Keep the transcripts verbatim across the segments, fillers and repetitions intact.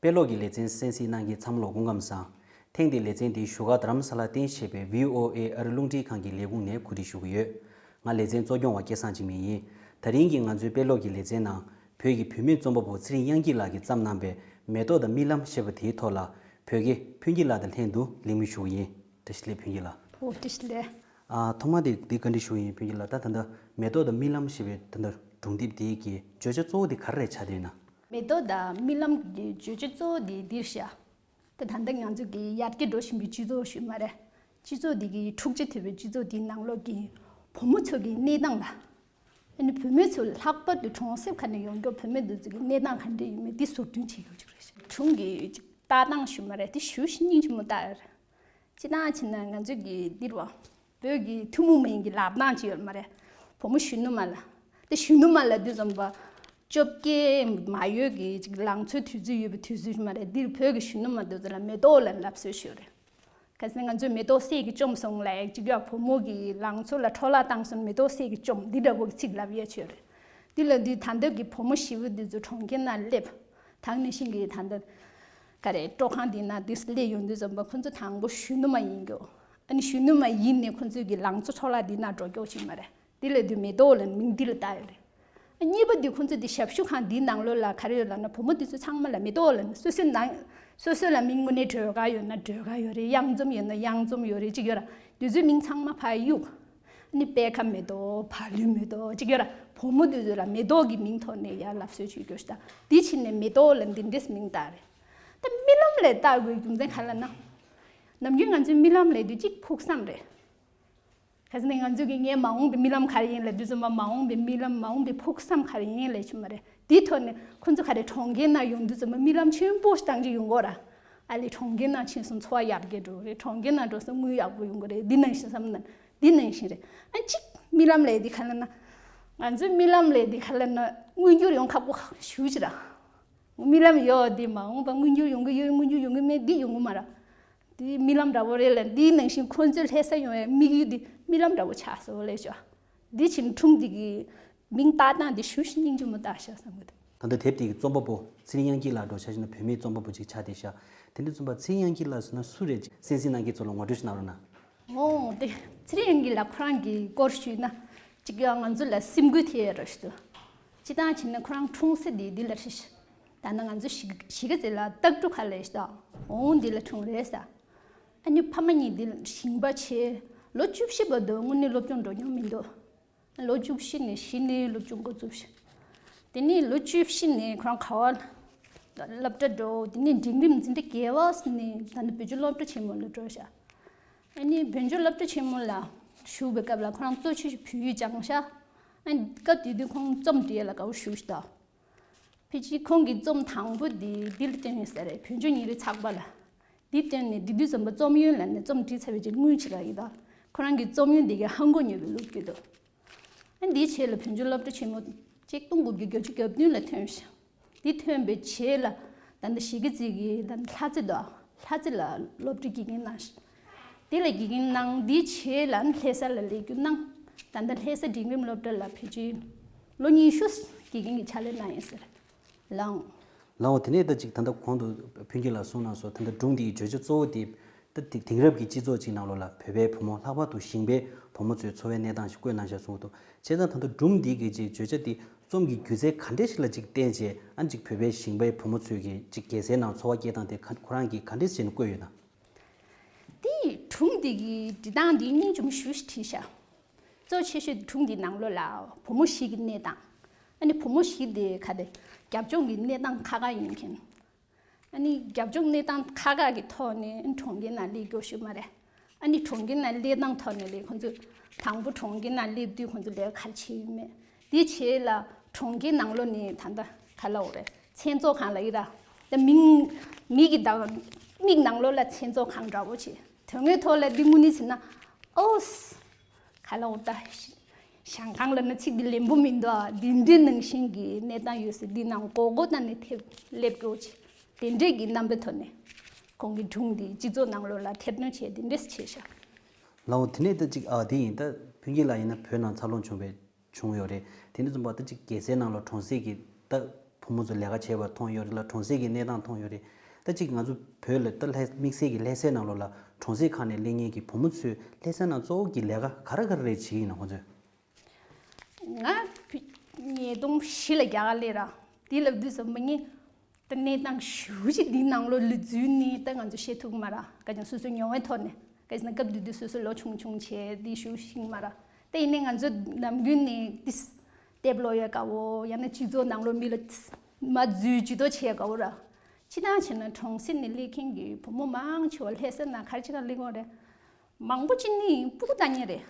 དཔེ་ཀློག་གི་ལེ་ཚན་གསན་གཟིགས་གནང་མཁན་ཚང་མ་ལ་སྐུ་ཁམས་བཟང་། ཐེངས་འདིའི་ལེ་ཚན་འདི་བཞུགས་སྒར་རྡ་རམ་ས་ལར་རྟེན་གཞི་བྱས་པའི་བྷི་ཨོ་ཨེ་ཨ་རི་རླུང་འཕྲིན་ཁང་གི་ལས་ཁུངས་ནས་གོ་སྒྲིག་ཞུ་གི་ཡོད། ང་ལེ་ཚན་གཙོ་སྐྱོང་བ་སྐལ་བཟང་འཇིགས་མེད་ཡིན། དེ་རིང་གི་ང་ཚོའི་དཔེ་ཀློག་གི་ལེ་ཚན་ནང་། བོད་ཀྱི་བུད་མེད་རྩོམ་པ་པོ་ཚེ་རིང་དབྱངས་སྐྱིད་ལགས་ཀྱིས་བརྩམས་གནང་པའི་མེ་ཏོག་དང་རྨི་ལམ་ཞེས་པ་དེའི་ཐོག་ལ། བོད་དགེ་ཕུན་སྐྱིད་ལགས་དང་ལྷན་དུ་གླེང་མོལ་ཞུ་གི་ཡིན། བཀྲ་ཤིས་བདེ་ལེགས་ཕུན་སྐྱིད་ལགས། ཨོ་བཀྲ་ཤིས་བདེ་ལེགས། ཨ་ཐོག་མ་དེ་འདི་བཀའ་འདྲི་ཞུ་ཡིན་ཕུན་སྐྱིད་ལགས། ད་ད་ལྟ་མེ་ཏོག་དང་རྨི་ལམ་ཞེས་པའི་ད་ལྟ་སྒྲུང་དེབ་དེའི་གི་བརྗོད་བྱ་གཙོ་བོ་དེ་ག་རེ་རེད་ཆགས་བསྡད་ཡོད་ན། མེ་ཏོག་དང་རྨི་ལམ་གྱི་བརྗོད་བྱ་གཙོ་བོ་དེ་འདིར་བཞག་ད་ད་ལྟ་ང་ཚོ་གི་ཡར་རྒྱས་འགྲོ་བཞིན་པའི་སྤྱི་ཚོགས་ཤིག་མ་རེད། སྤྱི་ཚོགས་འདི་གི་འཁྲུག་ཆ་དོད་པའི་སྤྱི་ཚོགས་འདིའི་ནང་ལོགས་ཀྱི་བུ་མོ་ཚོ་གི་གནས་སྟངས་ལ། ཨ་ནི་བུད་མེད་ཚོ་ལྷག་པར་དུ་གྲོང་གསེབ་ཁག་ནས་ཡོང་མཁན་བུད་མེད་འདི་ཚོ་གི་གནས་སྟངས་ག་འདྲ་ཡོད་མེད་འདི་ཟུར་འདོན་བྱེད་ཡོད་ཅིག་རེད། སྒྲུང་གི་ལྟ་སྟངས་ཤིག་མ་རེད། དེ་ཞེ་པོ་ཞིག་སྙིང་རྗེ་མོ་ལྟ་ཡོད་རེད། སྤྱིར་བཏང་བྱས་ན་ང་ཚོས་ཀྱི་འདིར་བ། བོད་ཀྱི་ཐུན་མོང་མ་ཡིན་གྱི་ལབ་སྟངས་ཅིག་ཡོད་མ་རེད། བུ་མོ་གཞོན་ནུ་མ་ལ། དེ་གཞོན་ནུ་མ་ལ་དུས་ཙམ་པ། བཅོ་བརྒྱད་མ་ཡོལ་གྱི་ཅིག་ལང་ཚོའི་དུས་ཚོད་ཡོད་པའི་དུས་ཚོད་མ་རེད། འདིར་བོད་ཀྱི་གཞོན་ནུ་མ་དེ་ཚོ་ལ་མེ་ཏོག་ལབ་ལབ་སྲོལ་ཞིག་ཡོད་རེད། གལ་སྲིད་ང་ཚོས་མེ་ཏོག་སད་ཀྱིས་བཅོམ་སོང་ལབ་ཅིག་ཡོད། བུ་མོ་གི་ལང་ཚོ་ལ་འཕྲོ་བརླག་བཏང་སོང་། མེ་ཏོག་སད་ཀྱིས་བཅོམ་འདི་འདྲ་བོ་ཚིག་ལབ་ཡས་ཅིག་ཡོད་རེད། འདི་ལ་འདི་ད་ལྟ་གི་བུ་མོ་ཞེ་པོ་འདི་ཚོ་གྲོང་ཁྱེར་ན་སླེབས། ད་ག་ནང་བཞིན་གྱི་ད་ལྟ་ག་རེ་སྤྲོ་ཁང་འདི་ན་འདི་སླེབས་ཡོང་དུས་ཙམ་པ་ཁོ་ཚོ་དང་པོ་གཞོན་ནུ་མ་ཡིན་རྒྱུ། ཨ་ནི་གཞོན་ནུ་མ་ཡིན་ནས་ཁོ་ཚོའི་གི་ལང་ཚོ་འཕྲོ་བརླག་འདི་ན་འགྲོ་རྒྱུ་ཅིག་མ་རེད། འདི་ལ་འདི་མེ་ཏོག་ལ་མིང་འདི་ལ་བཏགས་ཡོད་རེད། གཉིས་པ་འདི་ཁོ་ཚོ་འདི་ཞབས་ཞུ་ཁང་འདིའི་ནང་ལོགས་ལ་ག་རེ་ཡོད་ལབ་ན་བུ་མོ་འདི་ཚོ་ཚང་མ་ལ་མེ་ཏོག་ལབ་ན་སོ་སོའི་ནང་སོ་སོ་ལ་མིང་དངོས་གནས་སྒྲོལ་དཀར་ཡོད་ན་སྒྲོལ་དཀར་ཡོད་རེད། གཡང་འཛོམས་ཡོད་ན་གཡང་འཛོམས་ཡོད་རེད་ཅིག་ཡོད་ར། འདི་ཚོའི་མིང་ཚང་མ་ཕར་གཡུག་ཨ་ནི་པད་ཁ་མེ་ཏོག་བ་ལུན་མེ་ཏོག་ཅིག་ཡོད་ར། བུ་མོ་འདི་ཚོ་ལ་མེ་ཏོག་གི་མིང་ཐོག་ནས་ཡར་ལབ་སྲོལ་ཅིག་ཡོད་ཤག་འདི་ཕྱིན་ནས་མེ་ཏོག་ལ་འདི་འདྲས་མིང་བཏགས་རེད། ད་རྨི་ལམ་ལབ་བཏགས་དགོས་རྒྱུ་མཚན་ག་རེ་ལབ་ན། ནམ་རྒྱུན་ང་ཚོའི་རྨི་ལམ་ལབ་དུས་གཅིག་ཕུགས་བསམ་རེད། གལ་སྲིད་ནས་ང་ཚོས་ཀྱི་ངའི་མ་འོངས་པའི་རྨི་ལམ་ག་རེ་ཡིན་ལབ་དུས་ཙམ་པ། མ་འོངས་པའི་རྨི་ལམ་མ་འོངས་པའི་ཕུགས་བསམ་ག་རེ་ཡིན་ལབ་ཀྱི་མ་རེད། དེའི་ཐོག་ནས་ཁོ་ཚོ་ག་རེ་གྲོང་ཁྱེར་ནང་ཡོང་དུས་ཙམ་པ་རྨི་ལམ་ཆེན་པོ་ཞིག་བཏང་གི་ཡོང་གི་ར། ཨ་ལས་གྲོང་ཁྱེར་ནང་ཕྱིན་སོང་ཚོར་བ་ཡར་རྒྱས་འགྲོ་གི་རེད། གྲོང་ཁྱེར་ནང་འགྲོ་སོང་དངུལ་ཡག་པོ་ཡོང་གི་རེད། འདི་ནང་བཞིན་བསམ་ན་འདི་ནང་བཞིན་རེད། ཨ་གཅིག་རྨི་ལམ་ལབ་དེ་ག་ལབ་ན། ང་ཚོའི་རྨི་ལམ་ལབ་དེ་ག་ལབ་ན་མངོན་འགྱུར་ཡོང་ཁག་པོ་ཞེ་པོ་ཅིག་ར། རྨི་ལམ་ཡོད་དེ་མ་འོངས་པ་མངོན་འགྱུར་ཡོང་གི་ཡོད། མངོན་འགྱུར་ཡོང་གི་མེད་འདི་ཡོང་གི་མ་རེད། འདི་རྨི་ལམ་འདྲ་བོ་རེད་ལ། འདིའི་ནང་བཞིན་ཁོ་ཚོའི་ལྷ་ས་ཡོང་བའི་དམིགས་ཡུལ་འདི་རྨི་ལམ་འདྲ་བོ་ཆགས་སོང་ལབ་ཤག་འདི་བྱས་ན་སྒྲུང་འདི་གི་མིང་བཏགས་སྟངས་འདི་ཞེ་པོ་ཅིག་སྙིང་རྗེ་མོ་བཏགས་ཤག་བསམ་གི་འདུག་ད་ལྟ་དེབ་དེ་གི་རྩོམ་པ་པོ་ཚེ་རིང་དབྱངས་སྐྱིད་ལགས་འདྲ་བོ་ཆ་བཞག་ན་བུད་མེད་རྩོམ་པ་པོ་ཅིག་ཆགས་བསྡད་ཤག་དེ་འདྲ་ཙམ་པ་ཚེ་རིང་དབྱངས་སྐྱིད་ལགས་ཟེར་ན་སུ་རེད། གསན་གཟིགས་གནང་མཁན་ཚོ་ལ་ངོ་སྤྲོད་ཅིག་གནང་རོགས་གནང་། འོ་དེ་ཚེ་རིང་དབྱངས་སྐྱིད་ལགས་ཁོ་རང་གི་སྐོར་ཞུས་ན་ཅིག་ཡང་ང་ཚོ་ལ་སེམས་འགུལ་ཐེབས་ཡ་འདྲ་ཞིག་འདུག་སྤྱིར་བཏང་བྱས་ན་ཁོ་རང་འཁྲུངས་ས་དེ་འདི་ལ་རེད། ད་ནི་ང་ཚོ་གཞིས་གཞིས་ཀ་རྩེ་ལ་སྟག་གྲུ་ཁ་ལས་ཤི་ད་འོང་འདི་ལ་འཁྲུངས་རེད་ས། ཨ་ནི་ཕ་མ་གཉིས་འདི་ལ་ཞིང་པ་བྱས། ལོ་བཅུ་བཞི་བར་དུ་དངོས་གནས་སློབ་སྦྱོང་འགྲོ་མྱོང་མི་འདུག་ལོ་བཅུ་བཞི་ནས་གཞི་ནས་སློབ་སྦྱོང་འགོ་བཙུགས་ཤིང་། དེ་ནས་ལོ་བཅུ་བཞི་ནས་ཁོ་རང་ག་བ་སློབ་གྲྭ་འགྲོ། དེ་ནས་འབྲིང་རིམ་འཛིན་གྲྭ་བརྒྱད་པ་ནས་ད་ནི་བོད་ལྗོངས་སློབ་གྲྭ་ཆེན་མོ་ལ་འགྲོ་ཤག་ཨ་ནི་བོད་ལྗོངས་སློབ་གྲྭ་ཆེན་མོ་ལ་ཞུགས་པའི་སྐབས་ལ་ཁོ་རང་གཙོ་ཆེ་ཤོས་བོད་ཡིག་སྦྱངས་ཤག་ཨ་ནི་སྐབས་དེ་དུས་ཁོང་རྩོམ་འབྲི་ཡ་ལ་དགའ་བོ་ཞེ་པོ་ཞིག་འདུག་ཕལ་ཆེར་ཁོང་གི་རྩོམ་དང་པོ་འདི་འདི་ལ་བཏོན་ཡོད་ས་རེད། བོད་ལྗོངས་ཉིན་རེའི་ཚགས་པར་ལ། འདི་བཏོན་ནས་འདི་དུས་ཙམ་པ་རྩོམ་ཡོན་ལབ་ནས་རྩོམ་བྲིས་ཚར་བའི་རྗེས་དངུལ་ཅིག་རག་གི་འདུག་ཁོ་རང་གི་རྩོམ་ཡོན་འདི་གའི་ཧང་གོ་ཉོས་པའི་ལུགས་ཀྱི་འདུག་ཨ་འདིའི་རྗེས་ལ་བོད་ལྗོངས་སློབ་གྲྭ་ཆེན་མོ་ཆིག་སྟོང་དགུ་བརྒྱ་བརྒྱད་ཅུ་གྱ་བདུན་ལ་ཐོན་ཤག་འདི་ཐོན་པའི་རྗེས་ལ་ད་ལྟ་གཞིས་ཀ་རྩེ་གི་ད་ལྟ་ལྷ་རྩེ་དང་ལྷ་རྩེ་ལ་སློབ་གྲྭ་དགེ་རྒན་གནང་ཤག་དེ་ལ་དགེ་རྒན་གནང་། འདིའི་རྗེས་ལ་ལྷ་ས་ལ་ལས་འགུལ་གནང་། ད་ལྟ་ལྷ་ས་འབྲིང་རིམ་སློབ་གྲྭ་ལ་ཕལ་ཆེར་ལོ་ཉི་ཤུ་དགེ་རྒན་གྱི་ཕྱག་ལས་གནང་ཡིན་ཟེར། ལའང་། ལའང་། དེ་ནས་ད་ཅིག་ད་ལྟ་གོང་དུ་ཕུན་སྐྱིད་ལགས་གསུངས་གནང་སོང་། ད་ལྟ་སྒྲུང་འདིའི་བརྗོད་བྱ་གཙོ་བོ་དེ་ད་དེ་དེང་རབས་ཀྱི་སྤྱི་ཚོགས་ཅིག་ནང་ལོགས་ལ་བོད་པའི་བུ་མོ་ལྷག་པར་དུ་ཞིང་པའི་བུ་མོ་ཚོའི་འཚོ་བའི་གནས་སྟངས་ཤིག་བཀོད་གནང་བཞག་གསུངས་འདུག་བྱས་ཙང་ད་ལྟ་སྒྲུང་འདི་གི་ཅིག་བརྗོད་བྱ་དེ་རྩོམ་གྱི་སྒྱུ་རྩལ་ག་འདྲས་ཤིག་ལ་ཅིག་བརྟེན་བྱས་ཨ་ཅིག་བོད་པའི་ཞིང་པའི་བུ་མོ་ཚོས་ཀྱི་ཅིག་རྒྱལ་སའི་ནང་འཚོ་བ་སྐྱེལ་སྟངས་དེ་ཁ་ཁོ་རང་གིས་ག་འདྲས་བྱས་ནས་བཀོད་ཡོད་ན། དེ་སྒྲུང་འདི་གི་འབྲི་སྟངས་འདི་སྙིང་རྗེ་མོ་ཞེ་པོ་ཞིག་བྲིས་ཤག་གཙོ་ཆེ་ཤོས་སྒྲུང་འདི་ནང་ལོགས་ལ་བུ་མོ་བཞི་གི་གནས་སྟངས། ཨ་ནི་བུ་མོ་བཞི་དེ་ག་དེ་རྒྱབ་ལྗོངས་ཀྱི་གནས་སྟངས་ཁག་ཁག་ཡིན་མཁན། ཨ་ནི་རྒྱབ་ལྗོངས་གནས་སྟངས་ཁག་ཁག་གི་ཐོག་ནས་ཨ་ནི་གྲོང་ཁྱེར་ནང་སླེབས་རྒྱུ་ཞིག་མ་རེད། ཨ་ནི་གྲོང་ཁྱེར་ནང་སླེབས་སྟངས་ཐོག་ནས་ལས་ཁོང་ཚོས་དང་པོ་གྲོང་ཁྱེར་ནང་སླེབས་དུས་ཁོང་ཚོ་ལས་ཀ་ག་རེ་བྱས་ཡོད་མེད། དེའི་རྗེས་ལ་གྲོང་ཁྱེར་ནང་ལོགས་ནས་ད་ལྟ་ག་ལབ་དགོས་རེད། མཚན་ཚོགས་ཁང་ལབ་ཡིན་ར། ད་མིང་མི་གི་ད་མིག་ནང་ལོགས་ལ་མཚན་ཚོགས་ཁང་འདྲ་བོ་བྱས། དོན་དངོས་ཐོག་ལ་འདི་དངོས་གནས་བྱས་ན་ཨོ། ག་ལབ་དགོས་ད། ཞང་ཁང་ལབ་ན་ཚིག་འདི་ལན་པོ་མི་འདུག་ཨ། འདི་འདྲའི་ནང་བཞིན་གྱི་གནས་སྟངས་ཡོད་ས་འདི་ནང་སྒོར་སྒོར་བཏང་ནས་ཐེབས་སླེབས་འགྲོ་ཆེ། དེ་འདྲས་ཀྱི་རྣམ་པའི་ཐོག་ནས་ཁོང་གི་སྒྲུང་འདི་སྤྱི་ཚོགས་ནང་ལོགས་ལ་ཐེར་འདོན་བྱས་དེ་འདྲས་བྱས་ཤག་ལའོ། དེ་ནས་ད་ཅིག་ཨ་དེ་ཡིན། ད་ཕུན་སྐྱིད་ལགས་ཡིན་ན་བོད་ནང་འཚར་ལོངས་བྱུང་བའི་བྱུང་ཡོད་རེད། དེ་འདྲ་ཙམ་པ་ད་ཅིག་རྒྱལ་སའི་ནང་ལ་གྲོང་གསེབ་ཀྱི་ད་བུ་མོ་ཚོ་ལས་ཀ་བྱེད་པ་མཐོང་ཡོད་རེད་ལ། གྲོང་གསེབ་ཀྱི་གནས་སྟངས་མཐོང་ཡོད་རེད། ད་ཅིག་ང་ཚོ་བོད་ལ་ད་ལྷ་དམིགས་བསལ་གྱི་ལྷ་སའི་ནང་ལོགས་ལ་གྲོང་གསེབ་ཁག་ནས་སླེབས་མཁན་གྱི་བུ་མོ་ཚོས་ལྷ་སའི་ནང་གཙོ་བོ་གི་ལས་ཀ་ག་རེ་ག་རེ་རེད་བྱེད་ཀྱི་ཡིན་ན་ཁོང་ཚོས། ང་ཉིས་སྟོང་བཞི་ལ་རྒྱ་གར་སླེབས་ར། དེ་ལབ་དུས་ཙམ་པ་ངས་ད་གནས་སྟངས་ཞེ་པོ་ཅིག་འདིའི་ནང་ལོགས་ལ་འཛུལ་ནས་ད་ང་ཚོ་བཤད་ཐུབ་ཀྱི་མ་རེད། ག་ཅང་སོ་སོའི་མྱོང་བའི་ཐོག་ནས། ག་ཅི་ན་སྐབས་དེ་དུས་སོ་སོ་ལོ་ཆུང་ཆུང་བྱས་དེ་ཞེ་པོ་ཤེས་ཀྱི་མ་རེད། ད་ཡིན་ནའི་ང་ཚོ་ནམ་རྒྱུན་ནས་ཏིས་དེབ་ཀློག་ཡས་དགའ་བོ། ཡང་ན་སྤྱི་ཚོགས་ནང་ལོགས་མི་ལ་མར་འཛུལ་ཇུས་གཏོགས་བྱེད་ཡས་དགའ་བོ་ར། ཅི་ལྟར་བྱས་ན་གྲོང་གསེབ་ནས་སླེབས་མཁན་གྱི་བུ་མོ་མང་ཆེ་བ་ལྷ་ས་ནང་ག་རེ་བྱེད་ག་སླེབས་ཀྱི་ཡོད་རེད། མང་པོ་ཅིག་ནི་སྤུ་གུ་ལྟ་མཁན་རེད།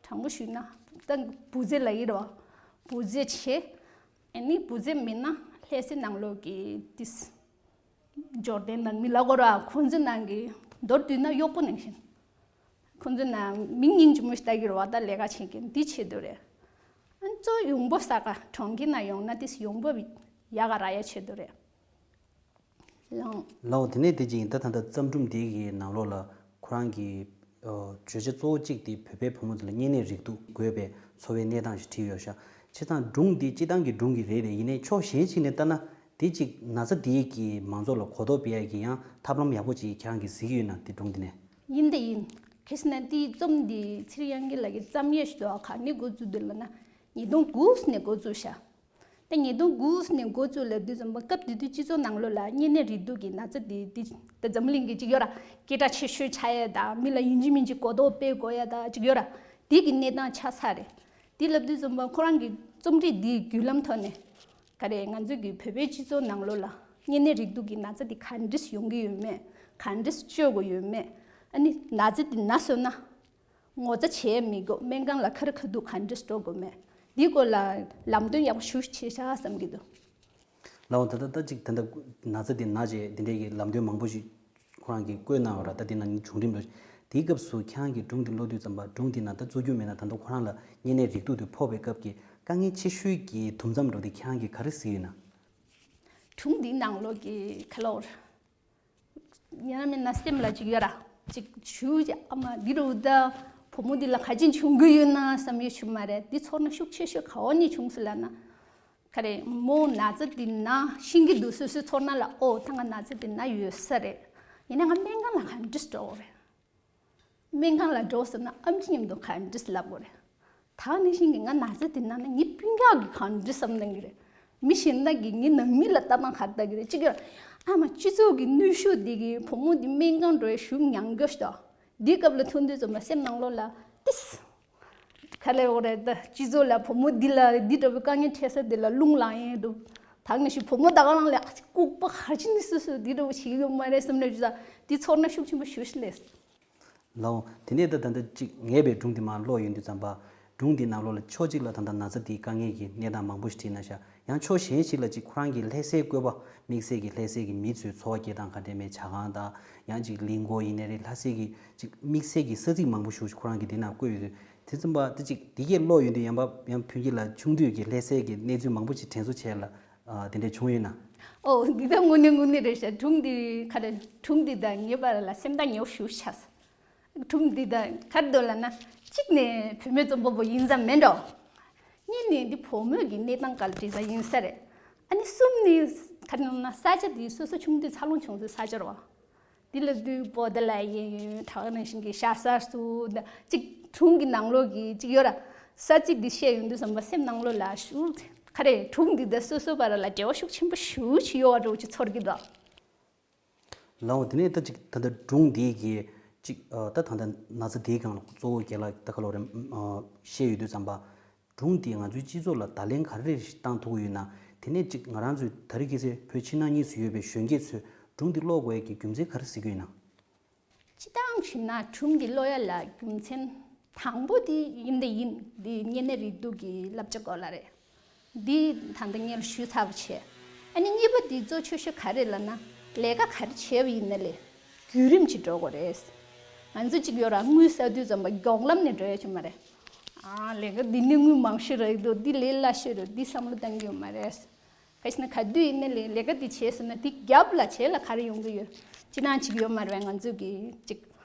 དྲང་པོ་ཞུས་ན་ད་བུ་རྫས་ལབ་ཀྱི་རེད་བ། བུ་རྫས་བྱས། ཨ་ནི་བུ་རྫས་མིན་ན་ལྷ་སའི་ནང་ལོགས་ཀྱི་ཏིས་འབྱོར་ལྡན་ནང་མི་ལབ་དགོས་རེད་བ། ཁོང་ཚོའི་ནང་གི་མདོར་བསྡུས་ན་གཡོག་པོ་ནང་བཞིན། ཁོང་ཚོའི་ནང་མིང་སྙིང་རྗེ་མོ་ཞིག་ལྟ་གི་རེད་བ། ད་ལས་ཀ་བྱེད་མཁན་འདི་ཆེད་དུ་རེད། ཨ་ནི་གཙོ་བོ་ཡོང་འབབ་ས་ག་གྲོང་ཁྱེར་ནང་ཡོང་ན་ཏིས་ཡོང་འབབ་ཡག་ག་རག་ཡ་ཆེད་དུ་རེད། ལགས། ལའོ། དེ་ནས་དེ་ཅིག་ཡིན། ད་ད་ལྟ་བརྩམས་སྒྲུང་འདི་གི་ནང་ལོགས་ལ་ཁོ་རང་གི་ཨ་བརྗོད་བྱ་གཙོ་བོ་གཅིག་དེ་བོད་པའི་བུ་མོ་དེ་ལ་གཉན་ནད་རེག་དུག་འགོས་པའི་འཚོ་བའི་གནས་སྟངས་ཤིག་བྲིས་ཡོད་ཤག་བྱས་ཙང་སྒྲུང་འདི་སྤྱིར་བཏང་གི་སྒྲུང་གི་རེད་རེད། ཡིན་ནའི་ཕྱོགས་གཞན་ཞིག་ནས་ལྟ་ན་དེ་ཅིག་ན་ཚ་དེ་གི་མང་ཚོགས་ལ་གོ་རྟོགས་སྤེལ་ཡ་གི་ཡང་ཐབས་ལམ་ཡག་པོ་ཅིག་ཁྱེད་རང་གིས་གཟིགས་ཡོད་ན། དེ་སྒྲུང་འདི་ནས། ཡིན་དེ་ཡིན། གལ་སྲིད་ན་དེའི་རྩོམ་འདི་ཚེ་རིང་དབྱངས་སྐྱིད་ལགས་ཀྱིས་བརྩམས་ཡས་ཞིག་འདུག་ག་ག་ནས་འགོ་བཙུགས་འདུག་ལབ་ན། ཉིས་སྟོང་དགུ་ནས་འགོ་བཙུགས་ཤག་ད་ཉིས་སྟོང་དགུ་ནས་འགོ་བཙུགས་ལབ་དུས་ཙམ་པ་སྐབས་དེ་དུས་སྤྱི་ཚོགས་ནང་ལོགས་ལ་གཉན་ནད་རེག་དུག་གི་ན་ཚ་དེ་དེ་ད་འཛམ་གླིང་གི་ཅིག་ཡོད་ར། སྐད་གྲགས་ཆེ་ཤོས་ཆགས་ཡས་དང་མི་ལ་ཡིན་གཅིག་མིན་གཅིག་གོ་རྟོགས་སྤེལ་དགོས་ཡས་དང་ཅིག་ཡོད་ར། དེ་གི་གནས་སྟངས་ཆགས་ཚར་རེད། དེ་ལབ་དུས་ཙམ་པ་ཁོ་རང་གི་རྩོམ་རིག་འདིའི་བརྒྱུད་ལམ་ཐོག་ནས་ག་རེ་ང་ཚོ་གི་བོད་པའི་སྤྱི་ཚོགས་ནང་ལོགས་ལ་གཉན་ནད་རེག་དུག་གི་ན་ཚ་དེ་ག་འདྲས་ཡོང་གི་ཡོད་མེད། ག་འདྲས་བཅོས་དགོས་ཡོད་མེད། ཨ་ནི་ན་ཚ་དེ་ན་སོང་ན། ངོ་ཚ་བྱེད་མི་དགོས། སྨན་ཁང་ལ་ཁ་རི་ཁ་ཐུག་ག་འདྲས་འགྲོ་དགོས་མེད། འདིའི་སྐོར་ལ་ལམ་སྟོན་ཡག་པོ་ཞེ་པོ་བྱས་ཤག་བསམ་གྱི་འདུག་ལའོ། ད་ལྟ་ད་ཅིག་ད་ལྟ་ན་ཚ་འདི་ན་བྱས་འདི་འདྲའི་གི་ལམ་སྟོན་མང་པོ་ཞིག་ཁོ་རང་གིས་བཀོད་གནང་ཡོད་ར། ད་འདི་ན་བྱུང་རིམ་ལ། དེའི་སྐབས་སུ་ཁྱེད་རང་གིས་སྒྲུང་འདི་ཀློག་དུས་ཙམ་པ་སྒྲུང་འདི་ན་ད་གཙོ་རྒྱུ་མེད་ན་ད་ལྟ་ཁོ་རང་ལ་གཉན་ནད་རེག་དུག་དེ་ཕོག་པའི་སྐབས་ཀྱི་དཀའ་ངལ་ཆེ་ཤོས་ཀྱི་དུམ་མཚམས་འགྲོ་དེ་ཁྱེད་རང་གིས་ག་རེ་གཟིགས་ཡོད་ན། སྒྲུང་འདིའི་ནང་ལོགས་ཀྱི་ཁ་ལོ། ཡང་མིན་ན་སེམས་ལ་ཅིག་ཡོད་ར། ཅིག་ཞུ་ཅིག་ཨ་མ་འདི་རུ་ད་བུ་མོ་འདི་ལ་ག་ཅིག་བྱུང་གི་ཡོད་ན་བསམ་ཡོད་ཆུ་མ་རེད། འདི་ཚོར་སྣང་ཤུགས་ཆེ་ཤོས་ག་བ་ནས་བྱུང་སོང་ལབ་ན། ག་རེ་མོ་ན་ཚ་འདི་ན་ཤེས་ཀྱི་འདུག་སོ་སོའི་ཚོར་སྣང་ལ། ཨོ་ད་ང་ན་ཚ་འདི་ན་ཡོད་ས་རེད། ཡིན་ན་ང་སྨན་ཁང་ལ་ག་འདྲས་འགྲོ་དགོས་རེད། སྨན་ཁང་ལ་འགྲོ་ཟེར་ན་ཨེམ་ཆི་མཉམ་དུ་ག་འདྲས་ལབ་དགོས་རེད། ད་ནང་བཞིན་གྱི་ང་ན་ཚ་དེ་ན་ན་ངའི་སྤུན་ཀྱག་གིས་ག་འདྲས་བསམ་གནང་གི་རེད། མི་གཞན་དག་གིས་ངའི་ནང་མི་ལ་ལྟ་སྟངས་ག་རེ་ལྟ་གི་རེད། གཅིག་གིས་ཨ་མ་སྤྱི་ཚོགས་ཀྱི་གནོན་ཤུགས་འདི་གིས་བུ་མོ་འདི་སྨན་ཁང་འགྲོ་ཡ་ཞེ་པོ་མྱང་དགོས་ཤག་འདི་སྐབས་ལ་ཐོན་དུས་ཙམ་པ་སེམས་ནང་ལོགས་ལ་ཏིས། ག་ལེ་འོ་རེད་ད། སྤྱི་ཚོགས་ལ་བུ་མོ་འདི་ལ་འདི་འདྲ་བའི་དཀའ་ངལ་འཕྲད་ས་འདི་ལ་རླུང་ལངས་ཡས་འདུག་ད་ནང་བཞིན་བུ་མོ་ད་ག་རང་ལ་ཨ་ཙི་ལྐུགས་པ་ག་རེ་བྱས་ནས་སོ་སོས་འདི་འདྲ་བ་བྱེད་ཀྱི་ཡོད་མ་རེད་བསམ་ནས་བྱུང་ཙང་འདི་ཚོར་སྣང་ཤུགས་ཆེན་པོ་ཞེ་པོ་ཞིག་སླེབས། ལའོ། དེ་ནས་ད་ད་ལྟ་ཅིག་ངས་པའི་སྒྲུང་འདི་མར་ཀློག་ཡོང་དུས་ཙམ་པ། སྒྲུང་འདི་ནང་ལོགས་ལ་ཕྱོགས་གཅིག་ལ་ད་ལྟ་ན་ཚ་འདིའི་དཀའ་ངལ་གྱི་གནས་སྟངས་མང་པོ་ཞིག་བྲིས་གནང་ཤག་ཡང་ཕྱོགས་གཞན་ཞིག་ལ་ཅིག་ཁོ་རང་གི་ལྷ་སའི་བཀོད་པ། དམིགས་བསལ་གྱི་ལྷ་སའི་གི་མི་ཚོའི་འཚོ་བ་སྐྱེལ་སྟངས་ག་འདྲ་མེད་ཇ་ཁང་དང་། ཡང་ཅིག་གླིང་སྐོར་ཡིན་ནའི་རེད། ལྷ་སའི་གི་ཅིག་དམིགས་བསལ་གྱི་ས་ཚིགས་མང་པོ་ཞིག་ཁོ་རང་གིས་འདི་ན་བཀོད་ཡོད་དུས། དེ་ཙམ་པ་དེ་ཅིག་འདི་གས་ཀློག་ཡོང་དུས་ཡང་པ་ཡང་ཕུན་སྐྱིད་ལགས་ཆུང་དུས་ཀྱི་ལྷ་སའི་གི་གནས་ཚུལ་མང་པོ་ཞིག་དྲན་གསོ་བྱས་ལ། ཨ། དེ་འདྲ་བྱུང་ཡོད་ན། ཨོ་འདི་ད་དངོས་གནས་དངོས་གནས་རེད་ཤག་སྒྲུང་འདི་ག་རེ་སྒྲུང་འདི་དང་ངེས་པར་ལ་སེམས་ཐག་ཉེ་པོ་ཞེ་པོ་ཆགས་སོང་། སྒྲུང་འདི་དང་ག་རེ་འདུག་ལབ་ན། གཅིག་ནས་བུད་མེད་རྩོམ་པ་པོ་ཡིན་ཙམ་མིན་འགྲོ། གཉིས་ནས་འདི་བུ་མོ་གི་གནས་སྟངས་སྐོར་བྲིས་ས་ཡིན་ས་རེད། ཨ་ནི་གསུམ་ནས་ག་རེ་ལབ་ན་ས་ཆ་འདི་སོ་སོ་ཆུང་དུས་འཚར་ལོངས་བྱུང་སའི་ས་ཆ་རེད་བ། འདི་ལ་དུས་པོ་ཏཱ་ལ་གཡས་གཡོན་ད་ག་ནང་བཞིན་གྱི་ཤ་ཟ་སུ། གཅིག་སྒྲུང་གི་ནང་ལོགས་ཀྱི་གཅིག་ཡོད་ར། ས་ཚིགས་འདི་བཤད་ཡོང་དུས་ཙམ་པ་སེམས་ནང་ལོགས་ལ་ཞེ་པོ་ག་རེ་སྒྲུང་འདི་དང་སོ་སོ་བར་ལ་འབྲེལ་བ་ཤུགས་ཆེན་པོ་ཞེ་པོ་ཅིག་ཡོད་པ་འདྲ་བོ་ཅིག་ཚོར་གྱི་འདུག་ལའོ། དེ་ནས་ད་ཅིག་ད་ལྟ་སྒྲུང་འདི་གི་ཅིག་ཨ། ད་ད་ལྟ་ན་ཚ་འདིའི་སྒང་ལ་གཙོ་བོ་རྒན་ལགས་ད་ག་ལོ་རེ་ཨ། བཤད་ཡོད་དུས་ཙམ་པ། སྒྲུང་འདིས་ང་ཚོའི་སྤྱི་ཚོགས་ལ་བརྡ་ལན་ག་རེ་རེ་ཞིག་བཏང་ཐུབ་ཀྱི་ཡོད་ན། དེ་ནས་ཅིག་ང་རང་ཚོའི་ད་རེས་ཁ་སང་བོད་ཕྱི་ནང་གཉིས་སུ་ཡོད་པའི་གཞོན་སྐྱེས་ཚོས་སྒྲུང་འདི་ཀློག་དགོས་ཡས་ཀྱི་རྒྱུ་མཚན་ག་རེ་གཟིགས་ཀྱི་ཡོད་ན། སྤྱིར་བཏང་བྱས་ན་སྒྲུང་འདི་ཀློག་ཡ་ལ་རྒྱུ་མཚན་དང་པོ་དེ་ཡིན་དེ་ཡིན། འདི་གཉན་ནད་རེག་དུག་གི་བསླབ་བྱ་སྐོར་ལ་རེད། འདི་ད་ལྟ་སྔོན་ལ་ཞུས་ཚར་བ་བྱས། ཨ་ནི་གཉིས་པ་འདི་གཙོ་ཆེ་ཤོས་ག་རེ་ལབ་ན། ལས་ཀ་ག་རེ་བྱས་པ་ཡིན་ན་ལས་བརྒྱུད་རིམ་གྱིས་འགྲོ་དགོས་རེད། ང་ཚོ་གཅིག་ཡོད་ར། དངུལ་བསགས་དུས་ཙམ་པ་མགྱོགས་ལམ་ནས་འགྲོ་ཡ་ཅིག་མ་རེད། ཨ། ལས་ཀ་འདི་ནི་དངུལ་མང་ཤོས་རེད་འདུག་འདི་ལས་སླ་ཤོས་རེད། འདི་བསམ་བློ་བཏང་གི་ཡོད་མ་རེད། ག་ཞིག་ན་ག་དུས་ཡིན་ན་ལས་ལས་ཀ་འདི་བྱས་ཟིན་ན་འདི་རྒྱབ་ལ་བྱས་ལ་ག་རེ་ཡོང་གི་ཡོད། ཅི་ན་ཅིག་ཡོད་མ་རེད་པས། ང་ཚོ་གི་ཅིག་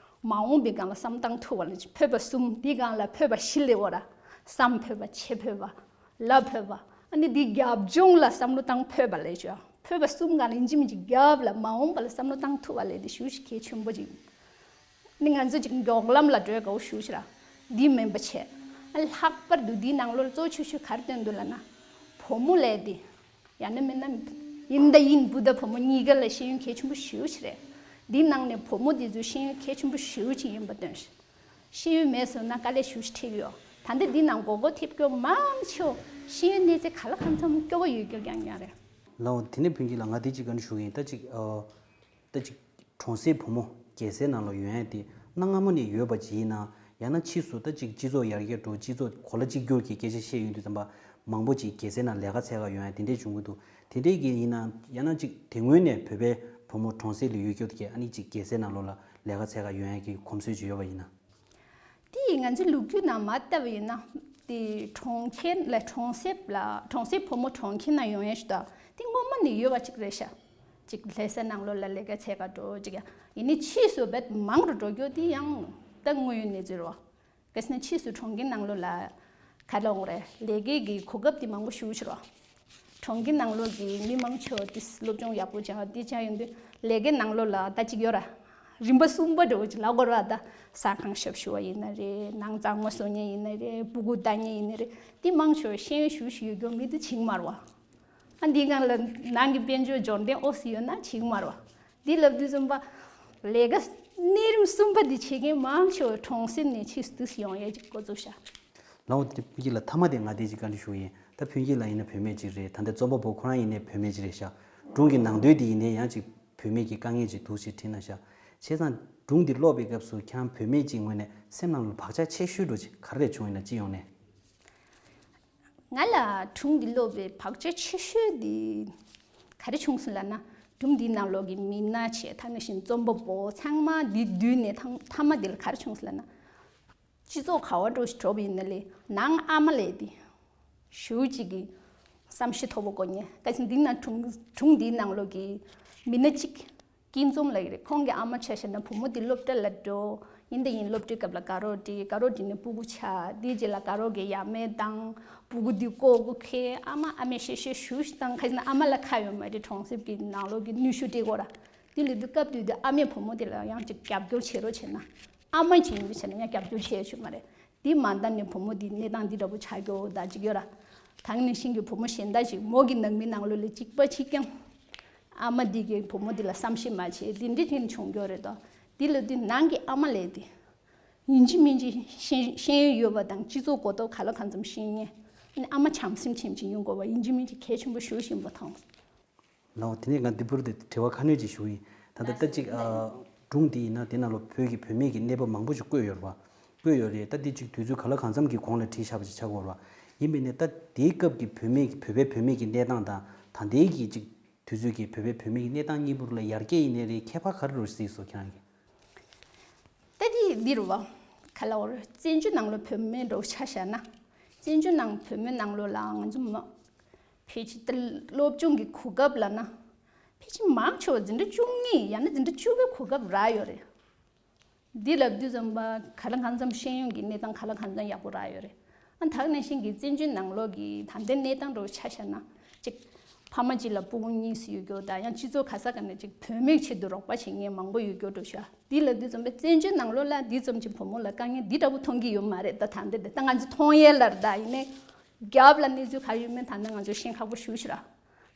མ་འོངས་པའི་སྒང་ལ་བསམ་བཏང་ཐུབ་པ་ལ་ཅིག་ཕོད་པ་གསུམ། འདི་སྒང་ལ་ཕོད་པ་བཞི་ལས་འོ་ར། བསམ་ཕོད་པ། བྱེད་ཕོད་པ། ལབ་ཕོད་པ། ཨ་ནི་འདི་རྒྱབ་ལྗོངས་ལ་བསམ་བློ་བཏང་ཕོད་པ་ལས་ཅོ། ཕོད་པ་གསུམ་གང་ལ་ཡིན་གཅིག་མིན་གཅིག་རྒྱབ་ལ་མ་འོངས་པ་ལ་བསམ་བློ་བཏང་ཐུབ་པ་ལས་དེ་ཞུ་ཞིག་གལ་ཆེན་པོ་ཅིག་ནི་ང་ཚོ་ཅིག་མགྱོགས་ལམ་ལ་འགྲོ་དགའ་བོ་ཞུ་ཞིག་ར། འདི་མིན་པ་བྱས། ཨ་ལྷག་པར་དུ་འདིའི་ནང་ལོགས་གཙོ་ཆེ་ཤོས་ག་རེ་སྟོན་འདུག་ལབ་ན། བུ་མོ་ལས་དེ། ཡང་ན་མིན་ན། ཡིན་ད་ཡིན་བུ་དང་བུ་མོ་གཉིས་ཀ་ལ་ཤེས་ཡོན་གལ་ཆེན་པོ་ཞེ་པོ་ཅིག་རེད། འདིའི་ནང་ནས་བུ་མོ་དེ་ཚོས་ཤེས་ཡོན་གལ་ཆེན་པོ་ཞེ་པོ་ཅིག་ཡིན་པ་སྟོན་ཞིག་ཤེས་ཡོན་མེད་སོང་ན་དཀའ་ལས་ཞེ་པོ་ཅིག་འཕྲད་ཀྱི་ཡོད། ད་ལྟ་འདིའི་ནང་མགོ་སྐོར་ཐེབས་སྐྱོ་མང་ཆེ་བ་ཤེས་ཡོན་གནས་ཚད་ག་ལ་གང་འཚམ་སྐྱོ་བོ་ཡོད་རྒྱུ་རྐྱང་རྐྱང་རེད། ལའོ། དེ་ནས་བུ་གཉིས་ལ་ང་དེ་གཅིག་ག་ནས་ཞུ་གི་ཡིན། ད་གཅིག་ཨ། ད་གཅིག་གྲོང་གསེབ་བུ་མོ་རྒྱལ་སའི་ནང་ལ་ཡོང་ཡ་དེ་གནའ་སྔ་མོ་ནས་ཡོད་པ་ཅིག་ཡིན་ན། ཡང་ན་ཕྱིས་སུ་ད་གཅིག་སྤྱི་ཚོགས་ཡར་རྒྱས་འགྲོ། སྤྱི་ཚོགས་གོ་ལ་གཅིག་གྱུར་གྱི་སྐད་ཆ་བཤད་ཡོང་དུས་ཙམ་པ། མང་པོ་ཅིག་རྒྱལ་སའི་ནང་ལས་ཀ་འཚོལ་ག་ཡོང་ཡ་དེ་འདྲས་བྱུང་གི་འདུག་དེ་འདྲས་ཀྱི་ཡིན་ན། ཡང་ན་གཅིག་དེ་སྔོན་ནས་བོད་པའི་བུ་མོ་གྲོང་གསེབ་ལ་ཡོད་རྒྱུ་དེ་གས་ཨ་ནི་གཅིག་རྒྱལ་སའི་ནང་ལོགས་ལ་ལས་ཀ་འཚོལ་ག་ཡོང་ཡ་གི་གོམས་སྲོལ་ཅིག་ཡོད་པ་ཡིན་ན། དེ་ཡིས་ང་ཚོའི་ལོ་རྒྱུས་ནང་མར་བལྟས་པ་ཡིན་ན། དེ་གྲོང་ཁྱེར་ལ་གྲོང་གསེབ་ལ་གྲོང་གསེབ་བུ་མོ་གྲོང་ཁྱེར་ནང་ཡོང་ཡ་ཞིག་དང་དེ་སྔོན་མ་ནས་ཡོད་པ་ཅིག་རེད་ཤག་ཅིག་ལྷ་ས་ནང་ལོགས་ལ་ལས་ཀ་འཚོལ་ག་འགྲོ་ཅིག་ཡ། ཡིན་ནའི་ཕྱིས་སུ་བེད་མང་རུ་འགྲོ་རྒྱུ་དེ་ཡང་ད་དངོས་ཡོད་གནས་ཚུལ་རེད་བ། གལ་སྲིད་ཕྱིས་སུ་གྲོང་ཁྱེར་ནང་ལོགས་ལ་ག་རེ་ལབ་དགོས་རེད། ལས་ཀའི་གི་གོ་སྐབས་དེ་མང་པོ་ཞེ་པོ་ཅིག་རེད་བ། གྲོང་ཁྱེར་ནང་ལོགས་ཀྱི་མི་མང་ཆེ་བ་དེ་སློབ་སྦྱོང་ཡག་པོ་སྦྱང་བ་དེ་སྦྱང་ཡོང་དུས་ལས་ཀའི་ནང་ལོགས་ལ་ད་ཅིག་ཡོད་ར། རིམ་པ་གསུམ་པ་འདྲ་བོ་ཅིག་ལབ་དགོས་རེད་བ། ད་ཟ་ཁང་ཞབས་ཞུ་བ་ཡིན་ན་རེད། ནང་གཙང་མ་བཟོ་མཁན་ཡིན་ན་རེད། སྤུ་གུ་ལྟ་མཁན་ཡིན་ན་རེད། དེ་མང་ཆེ་བ་ཤེས་ཡོན་ཞེ་པོ་ཅིག་ཡོད་རྒྱུ་མི་དེ་བྱེད་ཀྱི་མ་རེད་བ། ཨ་འདིའི་སྒང་ལ་ནང་གི་དཔལ་འབྱོར་འབྱོར་ལྡན་ཨོ་སི་ཡོད་ན་བྱེད་ཀྱི་མ་རེད་བ། འདི་ལབ་དུས་ཙམ་པ། ལས་ཀ་གནས་རིམ་གསུམ་པ་འདི་བྱེད་མཁན་མང་ཆེ་བ་གྲོང་གསེབ་ནས་ཕྱིས་སུ་ཡོང་ཡས་ཅིག་འགོ་བཙུགས་ཤག་ལའོ། དེ་བུ་གཉིས་ལ་མཐའ་མ་དེ་ང་དེ་ཅིག་བཀའ་འདྲི་ཞུ་གི་ཡིན། ད་བུ་གཉིས་ལ་ཡིན་ན་བུད་མེད་ཅིག་རེད། ད་ལྟ་རྩོམ་པ་པོ་ཁོ་རང་ཡིན་ནའི་བུད་མེད་ཅིག་རེད་ཤག་སྒྲུང་གི་ནང་དོན་དེ་ཡིན་ནའི་ཡང་ཅིག་བུད་མེད་ཀྱི་དཀའ་ངལ་ཅིག་འདུག་ཅེས་དྲིས་ན་ཤག་བྱས་ཙང་སྒྲུང་འདི་ཀློག་པའི་སྐབས་སུ་ཁྱེད་རང་བུད་མེད་ཅིག་ངོས་ནས་སེམས་ནང་ལ་བག་ཆགས་ཆེ་ཤོས་འདྲ་བོ་ཅིག་ག་རེ་བྱུང་ཡོད་ན། སྤྱི་ཡོངས་ནས། ང་ལ་སྒྲུང་འདི་ཀློག་པའི་བག་ཆགས་ཆེ་ཤོས་འདི་ག་རེ་བྱུང་སོང་ལབ་ན། སྒྲུང་འདིའི་ནང་ལོགས་ཀྱི་མི་སྣ་བྱས། ད་ནང་བཞིན་རྩོམ་པ་པོ་ཚང་མ་འདི་བསྡུས་ནས་ཐང་མཐའ་མ་འདི་ལ་ག་རེ་བྱུང་སོང་ལབ་ན། སྤྱི་ཚོགས་ག་བ་འགྲོ་ཞིག་འགྲོ་བ་ཡིན་ན་ལས་ནང་ཨ་མ་ལས་དེ་ཞུ་གཅིག་གི་བསམ་ཤེས་ཐོབ་པ་དགོས་ཉེ། གལ་སྲིད་འདི་ན་སྒྲུང་སྒྲུང་འདིའི་ནང་ལོགས་ཀྱི་མི་སྣ་གཅིག་སྐྱིད་འཛོམས་ལགས་རེད། ཁོང་གི་ཨ་མ་ཆ་བཞག་ན་བུ་མོ་དེ་སློབ་གྲྭ་ལ་འགྲོ། ཡིན་ད་ཡིན་སློབ་གྲྭའི་སྐབས་ལ་དགའ་རོགས་འགྲིག་དགའ་རོགས་འགྲིག་ནས་སྤུ་གུ་ཆགས། དེའི་རྗེས་ལ་དགའ་རོགས་ཀྱི་ཡ་མེད་དང་སྤུ་གུ་དེ་ལྐོག་གུ་ཁེལ། ཨ་མ་ཨ་མས་བཤད་བཤད་ཞུ་ཞིག་དང་། གལ་སྲིད་ཨ་མ་ལ་ཁ་ཡོད་མ་རེད། གྲོང་གསེབ་ཀྱི་ནང་ལོགས་ཀྱི་ནུས་ཤུགས་སྤྲད་དགོས་ར། དེ་ལས་དུས་སྐབས་དུས་དུས་ཨ་མས་བུ་མོ་དེ་ལ་ཡང་ཅིག་རྒྱབ་སྐྱོར་བྱེད་རོགས་བྱས་ན། ཨ་མ་ཅིག་ཡིན་པའི་ཆ་ནས་ཡང་རྒྱབ་སྐྱོར་བྱེད་ཆོག་མ་རེད། དེ་མ་ལྟ་ནས་བུ་མོ་དེ་གནས་སྟངས་འདི་འདྲ་པོ་ཆགས་རྒྱུ་ད་ཅིག་ཡོད་ར། ད་ག་ནང་བཞིན་གྱི་བུ་མོ་གཞན་དག་ཅིག་མོ་གི་ནང་མི་ནང་ལོགས་ལ་གཅིག་པ་གཅིག་རྐྱང་། ཨ་མ་འདི་གིས་བུ་མོ་འདི་ལ་བསམ་ཤེས་མ་བྱས། འདི་འདྲ་ཅིག་བྱུང་རྒྱུ་རེད་དོ། འདི་ལ་དུས་ནང་གི་ཨ་མ་ལས་དེ། ཡིན་གཅིག་མིན་གཅིག་ཤེས་ཤེས་ཡོན་ཡོད་པ་དང་སྤྱི་ཚོགས་གོ་རྟོགས་ག་ལ་གང་འཚམ་ཤེས་མཁན། ཨ་ནི་ཨ་མ་བྱམས་སེམས་ཅན་ཅིག་ཡོང་དགོས་པ་ཡིན་གཅིག་མིན་གཅིག་གལ་ཆེན་པོ་ཞེ་པོ་ཅིག་ཡིན་པ་མཐོང་། ལའོ། དེ་ནས་ང་འདི་བུར་དེ་དྲི་བ་ཁ་སྣོན་ཅིག་ཞུ་ཡིན། ད་ལྟ་ད་ཅིག་ཨ། སྒྲུང་འདི་ཡིན་ན་དེ་ནང་ལོ་བོད་ཀྱི་བུད་མེད་ཀྱི་གནས་བབ་མང་པོ་ཞིག་བཀོད་ཡོད་རེད་བ། བཀོད་ཡོད་རེད། ད་འདི་ཅིག་དུས་ཚོད་ག་ལ་གང་འཚམ་གྱི་གོང་ལ་བྲིས་བཞག་པ་ཅིག་ཆགས་ཀྱི་ཡོད་རེད་བ། ཡིན་པས་ནས་ད་དེའི་སྐབས་ཀྱི་བུད་མེད་ཀྱི་བོད་པའི་བུད་མེད་ཀྱི་གནས་སྟངས་དང་ད་ལྟའི་གི་ཅིག་དུས་ཚོད་ཀྱི་བོད་པའི་བུད་མེད་ཀྱི་གནས་སྟངས་གཉིས་བར་ལ་ཡར་རྒྱས་ཡིན་ནའི་རེད། ཁྱད་པར་ག་རེ་འདྲ་བོ་གཟིགས་སོང་ཁྱེད་རང་གིས། ད་དེ་འདི་རུ་བ། ག་ལ་བར་བཙན་བྱོལ་ནང་ལོ་བུད་མེད་འགྲོ་ཆ་བཞག་ན། བཙན་བྱོལ་ནང་བུད་མེད་ནང་ལོ་ལ་ང་ཚོ་མ། ཕལ་ཆེར་ད་སློབ་སྦྱོང་གི་གོ་སྐབས་ལ་ན། ཕལ་ཆེར་མང་ཆེ་བ་འཛིན་གྲྭ་བཅུ་གཉིས་ཡང་ན་འཛིན་གྲྭ་བཅུ་པའི་གོ་སྐབས་རག་ཡོད་རེད། འདི་ལབ་དུས་ཙམ་པ་ག་ལ་གང་འཚམ་ཤེས་ཡོན་གྱི་གནས་སྟངས་ག་ལ་གང་འཚམ་ཡག་པོ་རག་ཡོད་རེད། ཨ་ད་ག་ནང་བཞིན་གྱི་བཙན་བྱོལ་ནང་ལོགས་ཀྱི་ད་ལྟའི་གནས་སྟངས་འདྲ་བོ་ཆ་བཞག་ན། གཅིག་ཕ་མ་གཅིག་ལ་སྤུ་གུ་གཉིས་སུ་ཡོད་རྒྱུ་དང་ཡང་སྤྱི་ཚོགས་ག་ས་ག་ནས་གཅིག་བུད་མེད་ཆེད་དུ་རོགས་པ་བྱེད་མཁན་མང་པོ་ཡོད་རྒྱུ་འདྲ་བོ་ཤག་འདི་ལབ་དུས་ཙམ་པ་བཙན་བྱོལ་ནང་ལོགས་ལ་འདི་ཙམ་གྱི་བུ་མོ་ལ་དཀའ་ངལ་འདི་འདྲ་བོ་མཐོང་གི་ཡོད་མ་རེད། ད་ད་འདི་ད་ང་ཚོ་མཐོང་ཡས་ལ་རེད། ད་ཡིན་ནའི་རྒྱབ་ལ་གནས་ཚུལ་ག་རེ་ཡོད་མེད་ད་ནི་ང་ཚོ་ཤེས་ཁག་པོ་ཞེ་པོ་ཅིག་ར།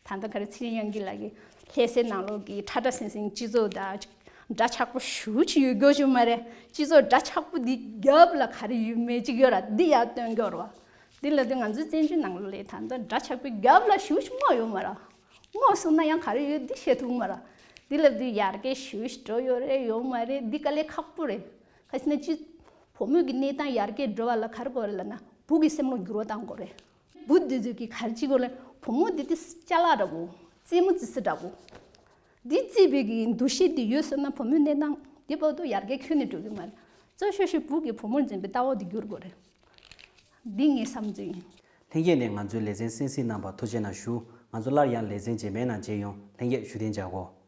ད་ལྟ་ག་རེ་ཚེ་རིང་དབྱངས་སྐྱིད་ལགས་ཀྱིས་ལྷ་སའི་ནང་ལོགས་ཀྱི་ཁྲ་ཁྲ་ཟིང་ཟིང་སྤྱི་ཚོགས་དང་འདྲ་ཆགས་པོ་ཞེ་པོ་ཅིག་ཡོད་རྒྱུ་ཅིག་མ་རེད། སྤྱི་ཚོགས་འདྲ་ཆགས་པོ་འདི་རྒྱབ་ལ་ག་རེ་ཡོད་མེད་ཅིག་ཡོད་ར། འདི་ཡར་སྟོན་རྒྱུ་རེད་བ། འདི་ལབ་དུས་ང་ཚོའི་བཙན་བྱོལ་ནང་ལོགས་ལ་ད་ལྟ་འདྲ་ཆགས་པོའི་རྒྱབ་ལ་ཞེ་པོ་ཅིག་རྨོངས་ཡོད་མ་ར། རྨོངས་སོང་ན་ཡང་ག་རེ་ཡོད་འདི་ཤེས་ཐུབ་མ་ར། འདི་ལབ་དུས་ཡར་རྒྱས་ཞེ་པོ་ཅིག་འགྲོ་ཡོད་རེད་ཡོད་མ་རེད། འདི་དཀའ་ལས་ཁག་པོ་རེད། ག་ཟེར་ན་སྤྱི་བུ་མོའི་གི་གནས་སྟངས་ཡར་རྒྱས་འགྲོ་བ་ལ་ག་རེ་དགོས་རེད་ལབ་ན་བུ་གི་སེམས་ལ་འགྱུར་བ་གཏང་དགོས་རེད། བུ་འདི་ཚོས་ཀྱིས་ག་རེ་བྱེད་དགོས་ལབ་ན་བུ་མོ་འདི་དེ་ཅ་ལག་འདྲ་བོ། རྩེད་མོ་རྩེ་ས་འདྲ་བོ། འདི་རྩེད་པའི་གི་འདུ་ཤེས་འདི་ཡོད་སོང་ན་བུ་མོའི་གནས་སྟངས་འདི་བར་དུ་ཡར་རྒྱས་ཁྱོན་ནས་འགྲོ་གི་མ་རེད། གཙོ་ཤོས་ཤོས་བུ་གིས་བུ་མོར་འཛིན་པའི་ལྟ་བ་འདི་འགྱུར་དགོས་རེད། འདི་ངའི་བསམ་ཚུལ་ཡིན། ལྷན་རྒྱས་ནས་ང་ཚོའི་ལེ་ཚན་གསན་གཟིགས་གནང་བར་ཐུགས་རྗེ་གནང་ཞུ། ང་ཚོ་སླར་ཡང་ལེ་ཚན་རྗེས་མའི་ནང་མཇལ་ཡོང་། ལྷན་རྒྱས་བཞུགས་གདན་འཇགས་དགོས།